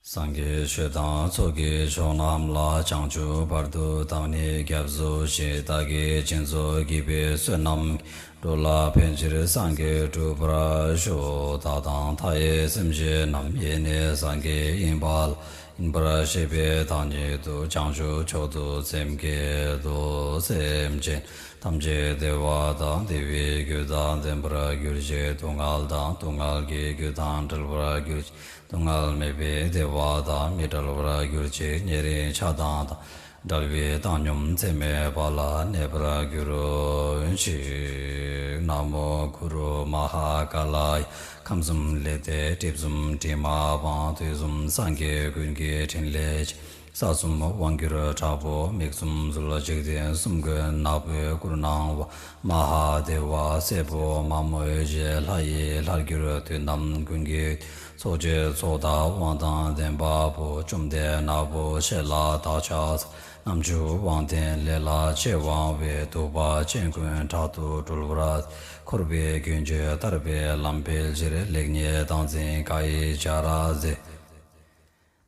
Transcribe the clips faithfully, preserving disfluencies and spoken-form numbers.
སངས་རྒྱས་ཆོས་དང་ཚོགས་ཀྱི་མཆོག་རྣམས་ལ། བྱང་ཆུབ་བར་དུ་བདག་ནི་སྐྱབས་སུ་མཆི། བདག་གིས་སྦྱིན་སོགས་བགྱིས་པའི་བསོད་ནམས་ཀྱིས། འགྲོ་ལ་ཕན་ཕྱིར་སངས་རྒྱས་འགྲུབ་པར་ཤོག། བདག་དང་མཐའ་ཡས་སེམས་ཅན་རྣམས། ཡེ་ནས་སངས་རྒྱས་ཡིན་པ་ལ། ཡིན་པར་ཤེས་པའི་བདག་ཉིད་དུ། བྱང་ཆུབ་མཆོག་ཏུ་སེམས་བསྐྱེད་དོ། སེམས་ཅན་ཐམས་ཅད་བདེ་བ་དང་བདེ་བའི་རྒྱུ་དང་ལྡན་པར་གྱུར་ཅིག། སྡུག་བསྔལ་དང་སྡུག་བསྔལ་གྱི་རྒྱུ་དང་བྲལ་བར་གྱུར་ཅིག། སྡུག་བསྔལ་མེད་པའི་བདེ་བ་དང་མི་འབྲལ་བར་གྱུར་ཅིག། ཉེ་རིང་ཆགས་སྡང་དང་བྲལ་བའི་བཏང་སྙོམས་ཚད་མེད་པ་ལ་གནས་པར་གྱུར་ཅིག། ན་མོ་གུ་རུ་མ་ཧཱ་ཀཱ་ལ་ཡ། ཁམས་གསུམ་ལས་འདས་གྲིབ་གསུམ་དྲི་མ་སྤངས། དུས་གསུམ་སངས་རྒྱས་ཀུན་གྱི་ཕྲིན་ལས་ཆེ། ས་གསུམ་དབང་སྒྱུར་དྲག་པོ། མིག་གསུམ་ཟུར་འཇིག་རྟེན་གསུམ་མགོན། ནག་པོའི་སྐུར་སྣང་བ། མ་ཧཱ་དེ་བ་སྲས་པོ་མ་མོ་ཡེ་ཤེས། ལྷ་ཡི་ལྷར་གྱུར་དུས་རྣམས་ཀུན་གྱི། ཚོགས་ཀྱི་ཚོགས་བདག་དབང་དང་ལྡན་པ་པོ། བཅོམ་ལྡན་ནག་པོ་ཆེ་ལ་བདག་ཕྱག་འཚལ། རྣམ་འགྱུར་དབང་ལྡན་ལས་ལ་ཆེས་དབང་བའི། གདུག་པ་ཅན་ཀུན་དྲག་ཏུ་སྒྲོལ་བར། འཁོར་བའི་རྒྱུན་གཅོད་ཐར་པའི་ལམ་སྤེལ་ཕྱིར། ལེགས་ཉེས་སྟངས་འཛིན་བཀའ་ཡི་བྱ་ར་མཛད།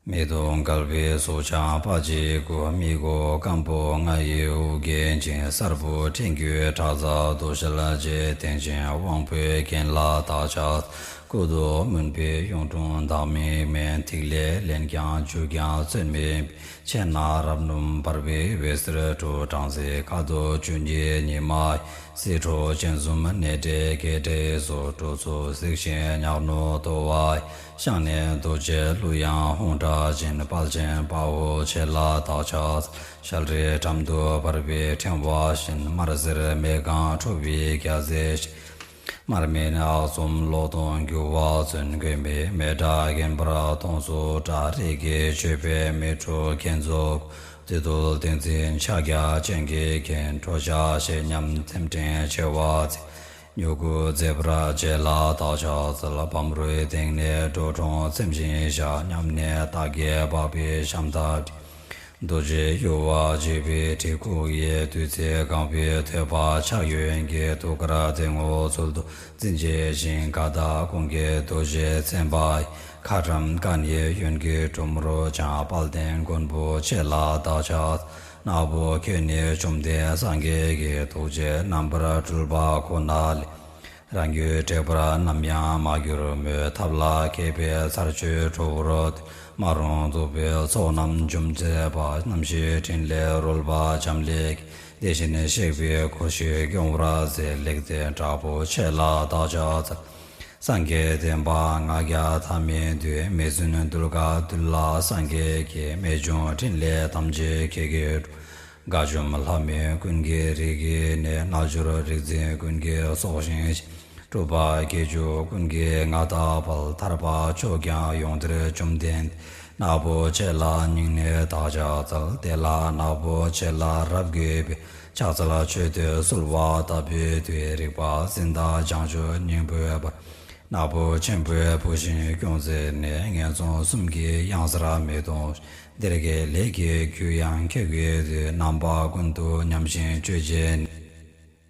མེ་ཏོག་དཀར་པོའི་གཟུགས་འཆང་དཔའ་བྱི་དགུ། མི་མགོ་སྐམ་པོ་ང་ཡི་དབུ་རྒྱན་ཅན། གསར་བུ་ཕྲེང་རྒྱུད་ཁྲག་འཛག་དོ་ཤལ་རྗེས། བསྟན་ཅིང་དབང་པོའི་རྒྱན་ལ་བདག་ཕྱག། སྐུ་མདོག་མུན་པའི་གཡུང་དྲུང་བདག་མིང་མེད། ཐིག་ལེ་ལེན་ཀྱང་འཇུ་ཀྱང་རྩོལ་མེད། མཆེ་ནག་རབ་སྣུམ་འབར་བའི་འོད་ཟེར་འཕྲོ། སྦྲང་རྩི་ཁ་དོག་བཅུ་གཉིས་ཉི་མ། སྲིད་འཕྲོ་ཅན་གསུམ་ནས་འབྲས་སྐྱེ་འབྲས་སོ། སྤྲོ་ཚོགས་གཟིགས་ཤིང་ཉག་ནོག་ལྟོ་བ། ཤངས་ནས་རྡོ་རྗེ་ཀླུ་དབྱངས་ཧཱུྃ་སྒྲ་འབྱིན། དཔལ་ཆེན་དཔའ་བོ་ཆེ་ལ་བདག་ཕྱག་འཚལ། ཞལ་རས་ཁྲམ་ཐོག་འབར་བའི་ཕྲེང་བ་བཞིན། དམར་སེར་མེ་དབང་འཕྲོ་བའི་རྒྱལ་མཚན་ཞིག། མར་མེ་ནག་གསུམ་གློག་སྟོང་འགྱུ་བ་མཚོན། མགོན་མེད་མེ་སྒྲ་རྒན་པར་མཐོང་ཚུལ་འདྲ། རིགས་ཀྱི་ཆོས་པའི་མེ་དྲོད་རྒྱན་རྫོགས། བདུད་འདུལ་ཏིང་འཛིན་ཕྱག་རྒྱ་ཅན་གྱིས་མཁྱེན། ཁྲོ་ཆགས་ཞེད་སྙོམས་སེམས་ཕྲེང་བྱེ་བ་མཛད། མྱུ་གུ་མཛེས་པར་བྱེད་ལ་བདག་ཕྱག་འཚལ། བམ་རོའི་སྟེང་ནས་འགྲོ་གྲོང་ཚིམ་ཞིང་བཞག། མཉམ་གནས་རྟ་སྐད་འབབ་པའི་ཞྭམོ་དང་འབྲེལ། རྡོ་རྗེ་ཡུ་བ་བརྗིད་པའི་གྲི་གུག་གཡས། བདུད་རྩི་གང་བའི་ཐོད་པ་ཕྱག་གཡོན་གྱི། ཐུགས་ཀར་ཏིང་འོག་ཚུལ་དུ་འཛིན་བྱེད་ཅིང་། ཀ་དག་ཀུན་གྱི་རྡོ་རྗེ་མཚན་པ་ཡི། ཁ་ཊྭཱཾ་ཀ་ཎི་གཡོན་གྱི་གྲུ་མོར་འཕྱང་། དཔལ་ལྡན་མགོན་པོ་ཆེ་ལ་བདག་ཕྱག་འཚལ། ནག་པོ་ཁྱོད་ནི་བཅོམ་ལྡན་སངས་རྒྱས་ཀྱི། ཐུགས་རྗེས་རྣམ་པར་སྤྲུལ་པ་ཁོ་ན་ལས། རང་རྒྱུད་དྲེགས་པར་ནམ་ཡང་མ་གྱུར་མོད། ཐབས་ལ་མཁས་པའི་ཚར་གཅོད་ཁྲོ་བོར་སྟོན། མ་རུངས་གདུག་པའི་ཚོགས་རྣམས་འཇོམས་མཛད་པ། རྣམ་ཤེས་ཕྲིན་ལས་རོལ་པ་འབྱམས་ཀླས་ཀྱིས། དེ་བཞིན་གཤེགས་པའི་འཁོར་བཞི་སྐྱོང་བར་མཛད། ལེགས་ལྡན་དྲག་པོ་ཆེ་ལ་བདག་ཕྱག་འཚལ། སངས་རྒྱས་བསྟན་པ་ལྔ་བརྒྱ་ཐ་མལ་དུས། མི་བརྫུན་གདུལ་དཀའ་འདུལ་ལ་སངས་རྒྱས་ཀྱིས། རྨད་བྱུང་ཕྲིན་ལས་ཐམས་ཅད་ཁྱེད་ཀྱིས་སྒྲུབས། དགའ་བཅོམ་ལྷ་མི་ཀུན་གྱི་རིགས་ཀྱི་གནས། རྣལ་འབྱོར་རིག་འཛིན་ཀུན་གྱི་སྲོག་ཤིང་ཆེ། སྒྲུབ་པ་དགེ་བཅུ་ཀུན་གྱི་མངའ་བདག་དཔལ། ཐར་པ་མཆོག་ཀྱང་ཡོངས་འདིར་བཅོམ་ལྡན། ནག་པོ་ཆེ་ལ་སྙིང་ནས་བདག་ཕྱག་འཚལ། དེ་ལ་ནག་པོ་ཆེ་ལ་རབ་གུས་པས། ཕྱག་འཚལ་མཆོད་བསྟོད་གསོལ་བ་བཏབ་པའི་མཐུས། རིག་པ་འཛིན་དང་བྱང་ཆུབ་སྙིང་པོའི་དཔལ། ནག་པོ་ཆེན་པོས་བུ་བཞིན་སྐྱོང་མཛད་ནས། ངན་སོང་གསུམ་གྱི་གཡང་སར་མི་གཏོང་། འདིར་གྱི་ལས་ཀྱི་རྒྱུ་ཡང་ཁེགས་པའི་དུས། རྣམ་པ་ཀུན་ཏུ་ཉམས་ཤིང་སྤྱོད་བྱེད་ནས།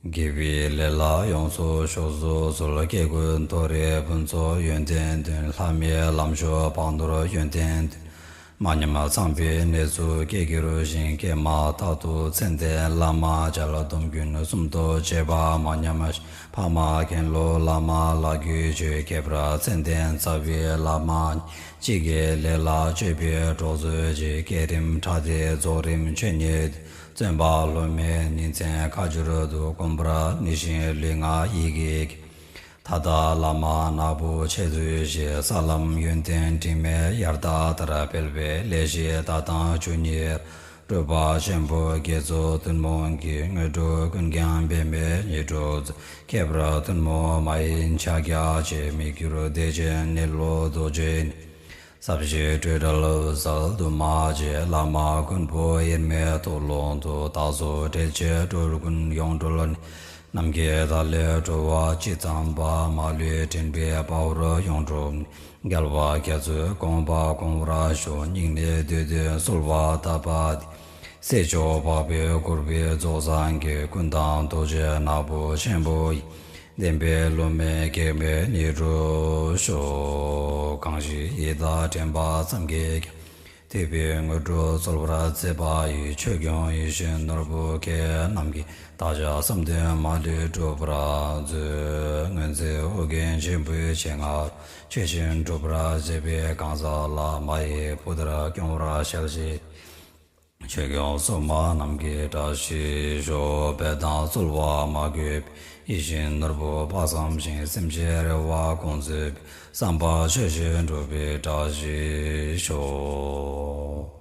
དགེ་བའི་ལས་ལ་ཡོངས་སུ་གཞོལ་དུ་གསོལ། སྐྱེ་དགུའི་མཐོ་རིས་ཕུན་ཚོགས་ཡོན་ཏན་བདུན། ལྷ་མིའི་ལམ་མཆོག་བག་ནོར་ཡོན་ཏན་བདུན། མ་ཉམས་ཚངས་པའི་གནས་སུ་སྐྱེ་འགྱུར་ཞིང་། སྐྱེས་མ་ཐག་ཏུ་མཚན་ལྡན་བླ་མ་མཇལ། སྡོམ་རྒྱུན་གསུམ་དུ་བྱེད་པ་མ་ཉམས་ཤིང་། ཕ་མ་མཁན་སློབ་བླ་མ་ལ་གུས་མཆོད། ཁྱད་པར་མཚན་ལྡན་རྩ་བའི་བླ་མ་ཉིད། གཅིག་གི་ལས་ལ་སྤྱོད་པའི་གྲོགས་མཛོད་ཅིག། བསྐྱེད་རིམ་ཕྲ་དེ་རྫོགས་རིམ་ཆོས་ཉིད། བརྩོན་པ་ལྷོད་མེད་ཉིན་མཚན་ཁ་སྦྱོར་དུ། བསྒོམ་པར་ནུས་ཤིང་ལུས་ངག་ཡིད་ཀྱིས། ད་ལྟ་བླ་མ་ནག་པོ་ཆེ་ཚུལ་བཞིན། ས་ལམ་ཡོན་ཏན་དྲི་མེད་དབྱར་ཟླ་ལྟར། སྤེལ་བའི་ལས་བཞི་ཟླ་དང་བཅུ་གཉིས། སྒྲུབ་པ་ཆེན་པོ་དགེ་ཚོགས་ཐུན་མོང་གི། དངོས་གྲུབ་ཀུན་ཀྱང་འབད་མེད་ཉིད་སྒྲུབ་མཛོད། ཁྱད་པར་ཐུན་མོང་མ་ཡིན་ཕྱག་རྒྱ་ཆེ། མི་འགྱུར་བདེ་ཆེན་གནས་ལུགས་རྡོ་རྗེ་ནས། ཟབ་ཞི་སྤྲོས་བྲལ་གསལ་དུ་མ་བྱེད། བླ་མ་མགོན་པོ་དབྱེར་མེད་ཐོག་ལོང་དུ། བདག་སོགས་འབྲེལ་བཅས་སྤྲུལ་ཀུན་ཡོངས་སྒྲོལ་ནས། ནམ་མཁའི་མཐའ་ཀླས་འགྲོ་བ་སྤྱི་ཙམ་པ། མ་ལུས་དྲན་པའི་དཔའ་བོར་ཡོངས་གྲུབ་ནས། རྒྱལ་བ་རྒྱ་མཚོའི་དགོངས་པ་སྐོང་བར་ཤོག། སྙིང་ནས་བསྟོད་དེ་གསོལ་བ་བཏབ་པ་འདི། སྲས་མཆོག་འཕགས་པའི་གུར་དཔོན་རྫོགས་སངས་རྒྱས། ཀུན་བདག་རྡོ་རྗེ་ནག་པོ་ཆེན་པོ་ཡི། བདེན་པའི་བསླུ་མེད་གེགས་མེད་ཉིད་དུ་ཤོག། གང་ཞིག་ཡི་དྭགས་འདྲེན་པ་ཙམ་གྱིས་ཀྱང་། ཐེག་པའི་དངོས་གྲུབ་སྩོལ་བར་མཛད་པ་ཡི། ཆོས་སྐྱོང་ཡིད་བཞིན་ནོར་བུ་མཁྱེན་རྣམས་ཀྱིས། བདག་ཅག་བསམ་དོན་མ་ལུས་འགྲུབ་པར་མཛོད། སྔོན་ཚེ་ཨོ་རྒྱན་ཆེན་པོའི་ཆེ་མངའ། ཆོས་བཞིན་སྒྲུབ་པར་བྱེད་པའི་གང་ཟག་ལ། མ་ཡི་བུ་ལྟར་སྐྱོང་བར་ཞལ་བཞེས། ཆོས་སྐྱོང་སྲུང་མ་རྣམས་ཀྱིས་བཀྲ་ཤིས་ཤོག། འབད་དང་རྩོལ་བ་མ་གུས་པའི། ཡིད་བཞིན་ནོར་བུ་དཔག་བསམ་ཤིང་། སེམས་ཅན་རེ་བ་ཀུན་སྩོལ་བའི། བསམ་པ་ཆོས་བཞིན་འགྲུབ་པའི། བཀྲ་ཤིས་ཤོག།